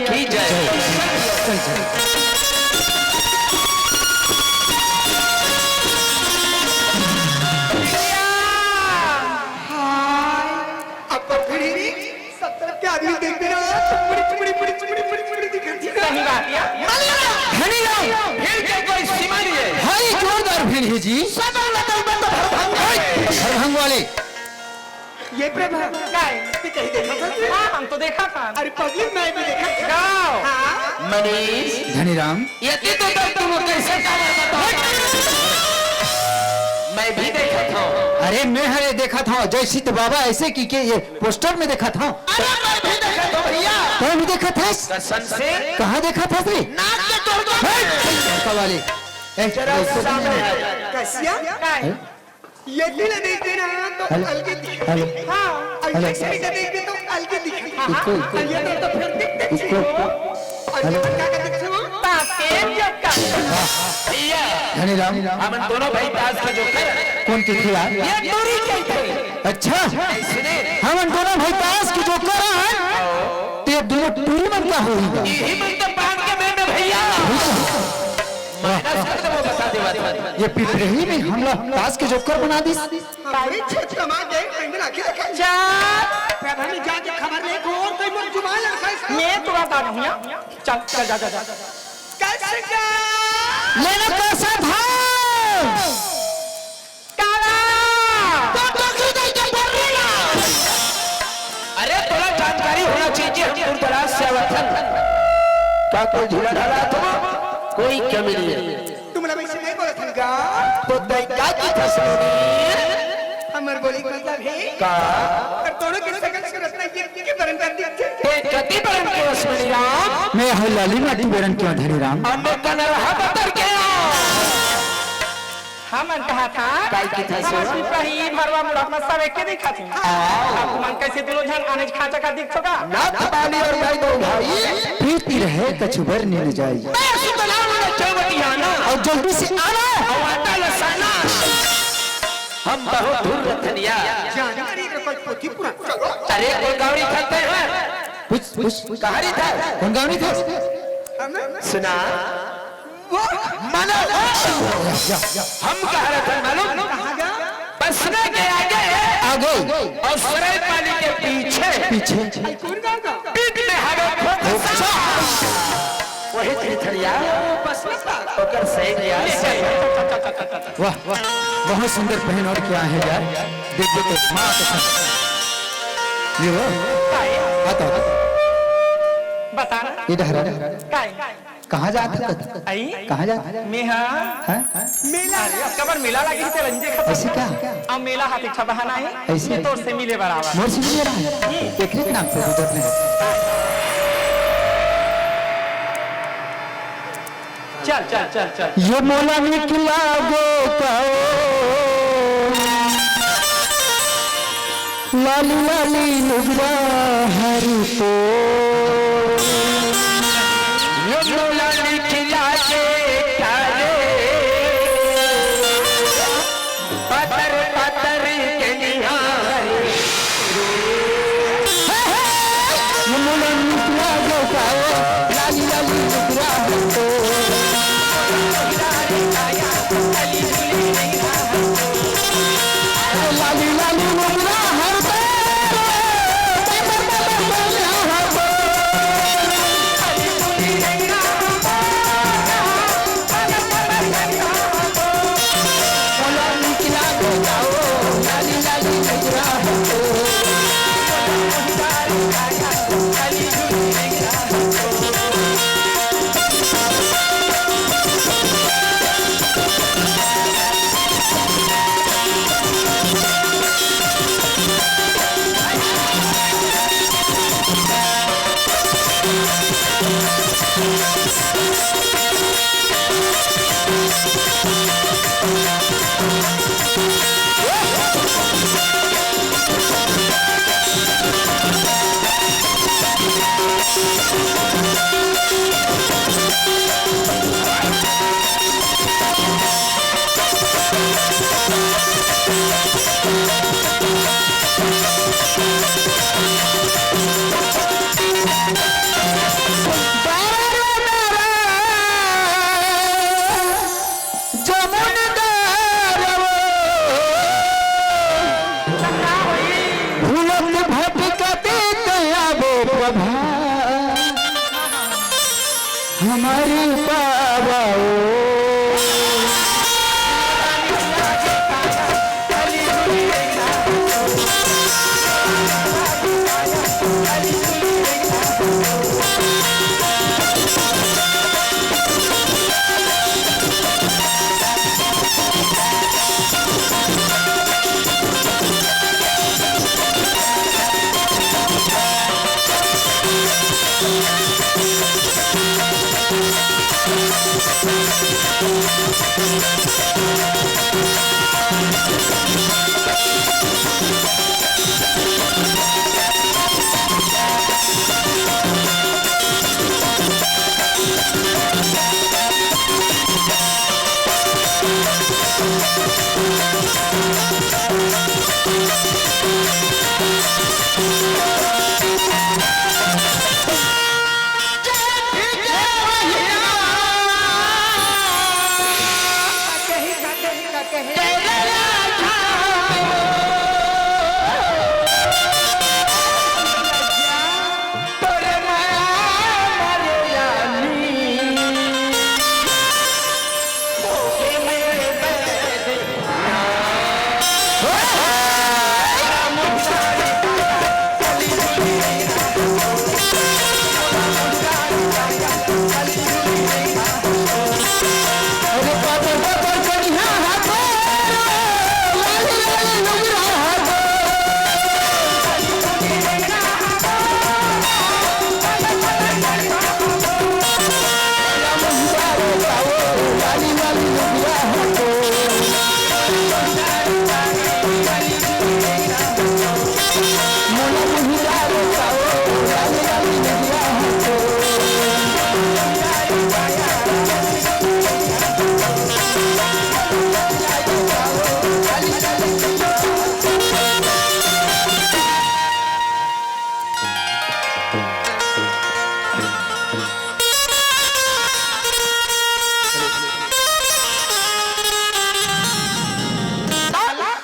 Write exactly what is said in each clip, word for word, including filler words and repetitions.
की जय। चल, चल। हाय, अब तो फिर ही सब तरफ के आदमी देखते रहो, चुमड़ी, चुमड़ी, चुमड़ी, चुमड़ी, चुमड़ी, चुमड़ी दिखाई दे। सही बात है। धनी राम, फिर के कोई सीमा नहीं है। हाय, जोरदार भीड़ है जी। सब लगल बंद भरभंग। हाय, भरभंग वाले। ये प्रभा, काय? तू कहीं देखा था? हाँ, हम तो देखा था। अरे पब्लिक, मैं भी देखा था। गाओ। हाँ। मनीष। धनी राम। ये तो दर्द तुम कैसे कावर बताओ? मैं भी देखा था। अरे मैं हरे देखा था, जय सिद्ध बाबा ऐसे की के ये पोस्टर में देखा था। अरे मैं भी देखा था भैया। कौन भी देखा था? कसम से। कहाँ देखा था रे? नाक के तोड़ के। हे, कवाली। ए, जरा सामने आए। कसिया? काय? ये दिल देखते ना तो हेलो, अलगे दिखे। हेलो, हाँ, और हेलो। ये साइड देखते तो अलगे दिखे। हाँ, हाँ, इको, इको। और ये तो, तो फिर दिखते इको। और ये हेलो। क्या कहते थे वो? ताते जक्का। वाह। भैया, धनी राम। हम दोनों भाई ताश के जोकर। कौन के खिलाफ? ये दूरी के थे। अच्छा। सुने। हम दोनों भाई ताश के जोकर हैं। ते दोनों टूरी मन का होई। यही मन तो बांध के मैं, मैं भैया। वाह। माइनस कर दे, वो बता दे बात। ये पिपरही में हमला ताश के जोकर बना दिस। हमरे छत कमा के अंदर आके रखा। जा। प्रभा में जाके खबर ले, और कोई मुझ जुबान लड़का इसका। मैं तो बता दूं ना। चल, चल, जा, जा, जा। कैसे जा? लेना कैसा था? काला। तो टोकरी दे के भर लेना। अरे, थोड़ा जानकारी होना चाहिए, हम दूर दराज से आवत हन। का कोई झूला ढाला तुम? कोई कमी नहीं है। तुम लोग ऐसे नहीं बोलत हन का? तो तय का की फसलों में? हमर बोली के मतलब है का? और दोनों के सकल सूरत में ये के बरन कर दिए थे। ते कति बरन के असमनी राम? मैं हर लाली माटी बरन के धनी राम। अब मैं कनरहा बतर के आओ। हमन कहा था, काई की था हमर सो? पिपरही भरवा मुड़ा में सब एके दिखा थे। आओ। अब तुमन कैसे दोनों झन आने खाचा का दिख सका? नाथ बाली और गाय दो भाई। प्रीति रहे कछु बर न जाई। मैं सुतला वाला चौबटियाना। और जल्दी से आना। और आटा लसाना। हम बहुत दूर रथनिया। जानकारी के कोई पोथी पुराण। चलो। अरे, कोई गावड़ी खाते हैं। पूछ, पूछ। कहाँ रही था? कौन गावड़ी था? हम सुना। वो मानो, या, या, या। हम कह रहे थे, मालूम? कहाँ गया? बसने के आगे आगे। और सरायपाली के पीछे। पीछे। कौन गाँव का? पीठ में हवे खोखसा। खोखसा। वही थी थरिया। बस में था। ओकर सही गया, सही। वाह, वाह, बहुत सुंदर पहनावा किया है यार। देख, देख, देख, माँ कसम। ये वो। काय? आता, आता। बता ना। ये डहरा। काय? कहाँ जात हस? आई? कहाँ जात हस? मेहा। हाँ? मेला। अरे, अब कबर मेला लगी, तेला नहीं देखा। ऐसे क्या? अब मेला हाथ एक ठा बहाना है। ऐसे? मैं तोर से मिले बराबर। मोर से मिले बराबर? हम्म। एक एक नाम से गुजर रहे। चल, चल, चल, चल। ये मोला निकला गो कहो। लाली लाली नुगरा हर तो। यो मोला निकला के काले, पातर पातर के निहार। यो मोला निकला के काले, लाली लाली नुगरा हर तो। लाली लाली नुगरा हर तो।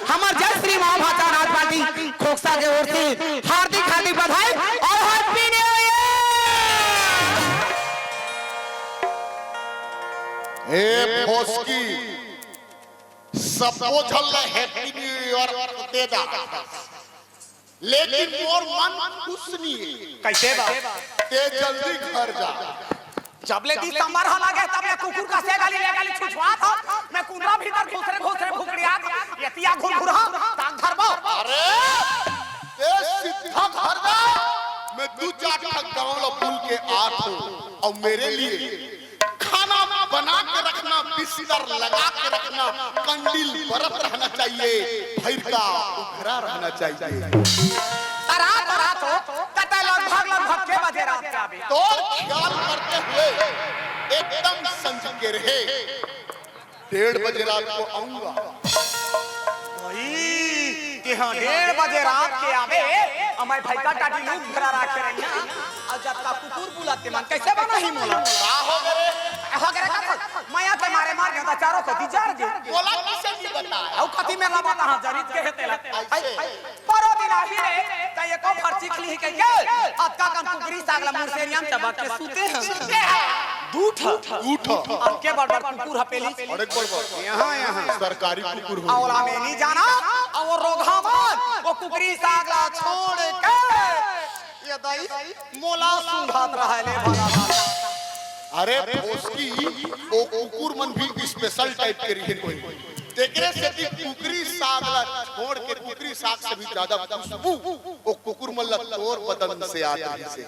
हमर जय श्री माँ भांचा नाच पार्टी खोखसा के ओर से हार्दिक हार्दिक बधाई और हैप्पी न्यू ईयर। ए भोसकी, सबो झन ला हैप्पी न्यू ईयर दे दा, लेकिन मोर मन खुश नहीं है। कैसे बा? ते जल्दी घर जा। जब ले दिसंबर ह लागे, तब ले कुकुर कस गाली ले गाली छुछवात ह। मैं कुंदरा भीतर घुसरे घुसरे भुकड़ियात, ये तिया घुरघुरा, ताक धरबो। अरे, ए सीधा घर जा। मैं दू चार ठक गांव ला बुल के आत हूँ, और मेरे लिए खाना बना के रखना, बिस्तर लगा के रखना, कंडील बरत रहना चाहिए, भैर का उघरा रहना चाहिए। रात रात हो, कते लगभग लगभग के बजे रात के आबे? तोर ख्याल करते हुए एकदम संझ के रहे, डेढ़ बजे रात को आऊंगा। भाई, तेहा डेढ़ बजे रात के आबे, अमय भाई का टाटी लूक भरा राख के रही ना, और जब का कुकुर बुलाते मन कैसे बना ही मोला? का हो गए? हो गए का? माया के मारे मार गया था, चारों कती जार गए। बोला किसे नहीं बताया? औ कती में लबा तहा जरित के हे तेला। ऐसे। परो दिन आही रे, त एको फर्ची खली कह के, अतका कन कुकरी साग ला मुरसेरियम चबा के सूते हैं। दूठ। उठ। अतके बड़ बड़ कुकुर हपेली। अरे बड़ बड़। यहाँ, यहाँ। सरकारी कुकुर हो। अवला में नहीं जाना, और वो रोघा मन, वो कुकरी साग ला छोड़ के, ये दाई, मोला सूंघत रहा ले भला भला। अरे भोसकी, वो कुकुर मन भी स्पेशल टाइप के रहिन कोई। तेकरे सेती कुकरी साग ला छोड़ के, कुकरी साग से भी ज्यादा खुशबू वो कुकुर मन ला तोर बदन से आत रहिसे।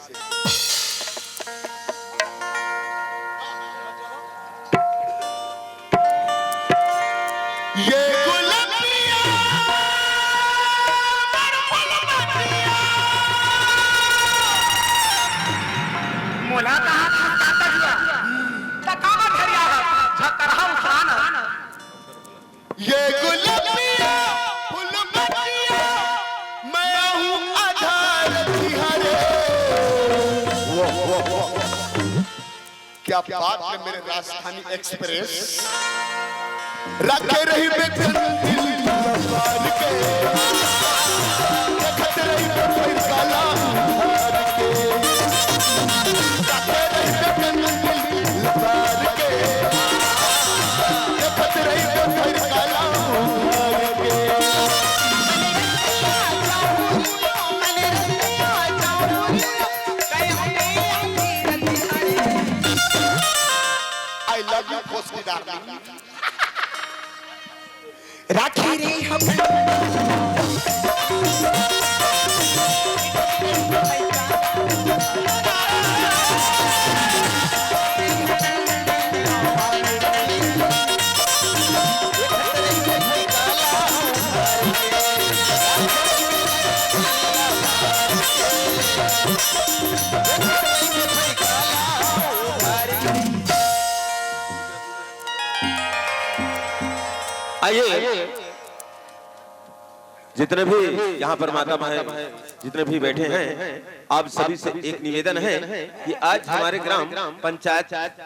ये गुलाबिया, मोला कहाँ तू जाता हुआ? त काबर घरिया है? झकरहा उठान। ये गुलाबिया फुलबतिया, मैं हूँ आधार तिहारे। क्या बात है मेरे राजधानी एक्सप्रेस। रखे रही बेकंदिल लबार के, रखत रही बेकंदिल काला उधार के। रखे रही बेकंदिल लबार के, रखत रही बेकंदिल काला उधार के। I love you, Khoski darling। Rakhi रे हम आइए, जितने भी यहाँ पर माता बहन, जितने भी बैठे हैं, आप सभी से एक निवेदन है कि आज हमारे ग्राम पंचायत